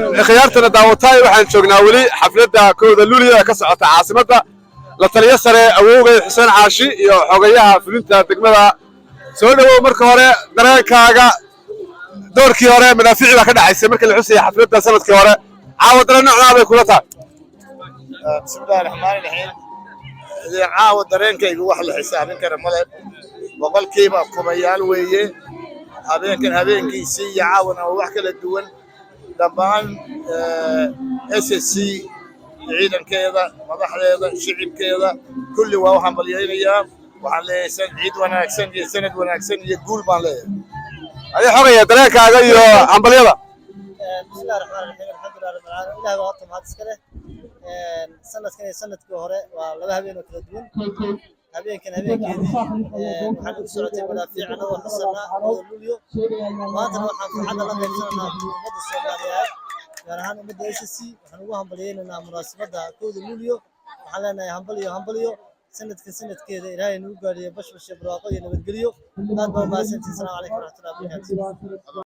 Khiyaartana daawataay, waxaan joognaa weli xafladda 1-da Luuliyo ee ka socota caasimadda. La taliyo sare Awowgay Xuseen Caashi iyo xogayaha fulinta degmada, soo dhowow. Marka hore dareenkaaga. Doorkii hore madaafiici baa ka dhacaysay markii la xusayay xafladda sanadkii hore. Caawa dareen noocnaa bay kula tahay? Bismillahi raxmaani raxiim. Idin caawa dareenkaygu wax la xisaabin kara male, boqolkiiba kumayaal weeye. Habeenkan habeenkiisii iyo caawana waa wax kala duwan. Dhammaan SSC, ciidankeeda, madaxdeeda, shicibkeeda, kulli waa u hambalyaynayaa. Waxaan leeyahay ciid wanaagsan iyo sanad wanaagsan iyo guul baan leeyahay. Adi xogaya, dareenkaaga iyo hambalyada. Bismillahi raxmaani raxiim, alxamdulilah rabbil caalamiin. Ilaah baa horta mahad iska leh. Sanadkan iyo sanadkii hore waa laba habeen oo kala duwan. Habeenkan habeenkeedii waxaan ugu socotay madaafiic annagoo xusanaa 1-da Luulyo. Maantana waxaan farxadda la qaybsanaynaa ummadda Soomaaliyeed, gaar ahaan ummadda SSC. Waxaan ugu hambalyaynaynaa munaasabadda 1-da Luulyo. Waxaan leenahay hambalyo, hambalyo. Sanadkan sanadkeeda Ilaahay nagu gaadhiyo bashbash iyo barwaaqo iyo nabadgelyo. Aad baa umahadsantihin. Asalaamu calaykum waraxmatullahi wabarakaatu.